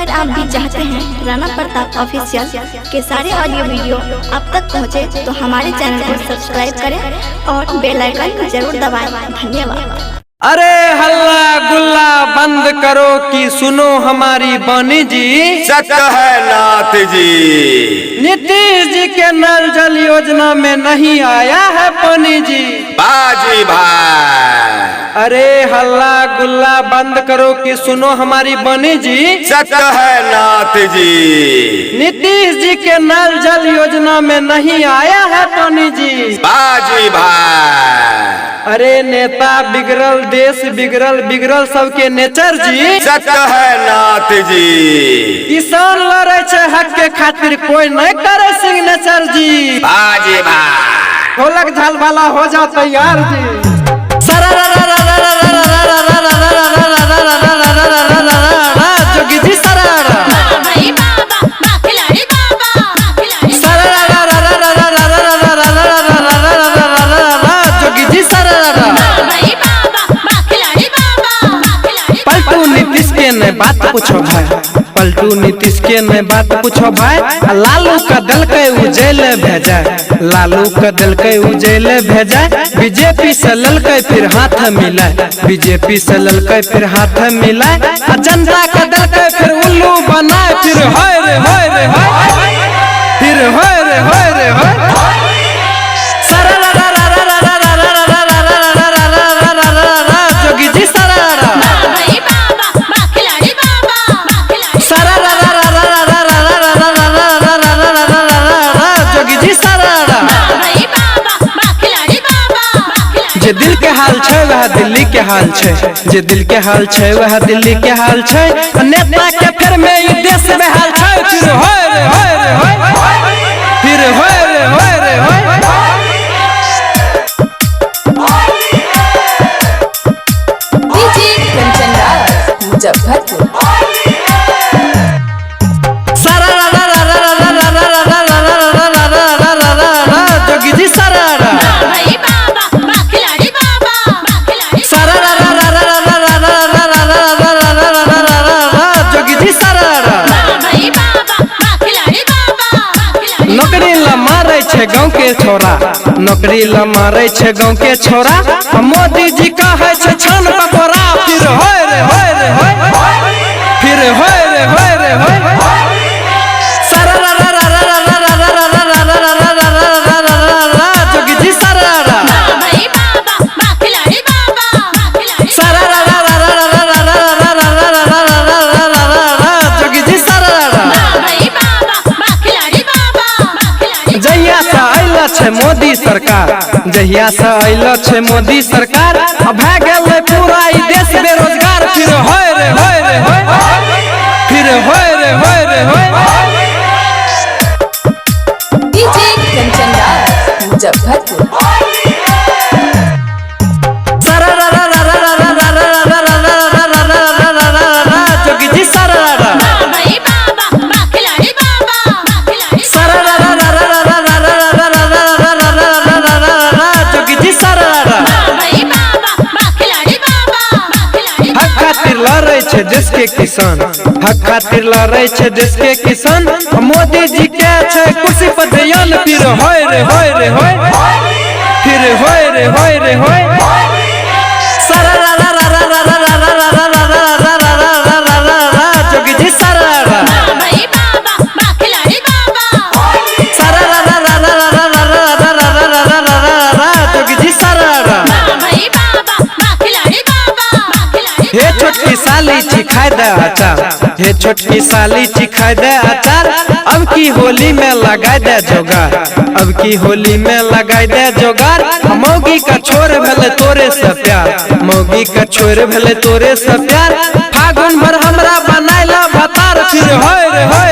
अगर आप भी चाहते हैं राणा प्रताप ऑफिशियल के सारे ऑडियो वीडियो आप तक पहुंचे, तो हमारे चैनल को सब्सक्राइब करें और बेल आइकन जरूर दबाएं। धन्यवाद। अरे हल्ला गुल्ला बंद करो कि सुनो हमारी बानी जी। सत्य है नाथ जी। नीतीश जी के नल जल योजना में नहीं आया है पानी जी। बाजी भाई। अरे हल्ला गुल्ला बंद करो कि सुनो हमारी बानी जी। सत्य है नाथ जी। नीतीश जी के नल जल योजना में नहीं आया है पानी जी। बाजी भाई। अरे नेता बिगड़ल देश बिगड़ल बिगड़ल सबके नेचर जी। सत्य है नाथ जी। किसान लड़े छे हक के खातिर कोई नहीं करे सिग्नेचर जी। बाजी भाई। ढोलक झाल वाला हो जा तैयार जी। जोगी जी सरारा जोगी जी सरारा। पलटू नीतीश के ने बात पूछो भाई, पलटू नीतीश के ने बात पूछो भाई। लालू का दल के उजेल भेजा, लालू का दल के उजेल भेजा। बीजेपी से ललके फिर हाथ मिला, बीजेपी से ललके फिर हाथ मिला। जनता का दल के फिर उल्लू बनाए, फिर होय रे होय रे होय, फिर होय रे होय रे होय। जोगी जी सरारा जोगी जी सरारा। जे दिल के हाल छै वह दिल्ली के हाल छै, जे दिल के हाल छै वह दिल्ली के हाल छै। नेता के फेर में ई देश में हाल छै। फिर होय रे होय रे होय, फिर होय रे होय रे होय। डीजे कंचन राज मुजफ्फरपुर। जोगी जी सरारा जोगी जी सरारा। नौकरी ला मारे छे गाँव के छोरा, नौकरी ला मारे छे गाँव के छोरा। मोदी जी कहे छे छान पकोड़ा। फिर होय रे होय रे होय, फिर होय रे होय रे होय। जोगी जी सरारा जोगी जी सरारा। जहिया से अयल छे मोदी सरकार, जहिया से अयल छे मोदी सरकार, भए गेलै पूरा ई देश बेरोजगार। फिर होय रे होय रे होय, फिर होय रे होय रे होय। डीजे कंचन राज मुजफ्फरपुर। जोगी जी सरारा जोगी जी सरारा। हक खातिर लड़े छे देश के किसान, हक खातिर लड़े छे देश के किसान। मोदी जी के छे कुर्सी पर ध्यान। फिर होय रे होय रे होय, फिर होय रे होय रे होय। जोगी जी सरारा जोगी जी सरारा। हे छोटकी साली चिखाय दे अचार, हे छोटकी साली चिखाय दे अचार। अब की होली में लगाय दे जोगार, अब की होली में लगाय दे जोगार। मौगी का छोर भले तोरे से प्यार, मौगी का छोर भले तोरे से प्यार। फागुन भर हमरा बनायला भतार। फिर होय रे होय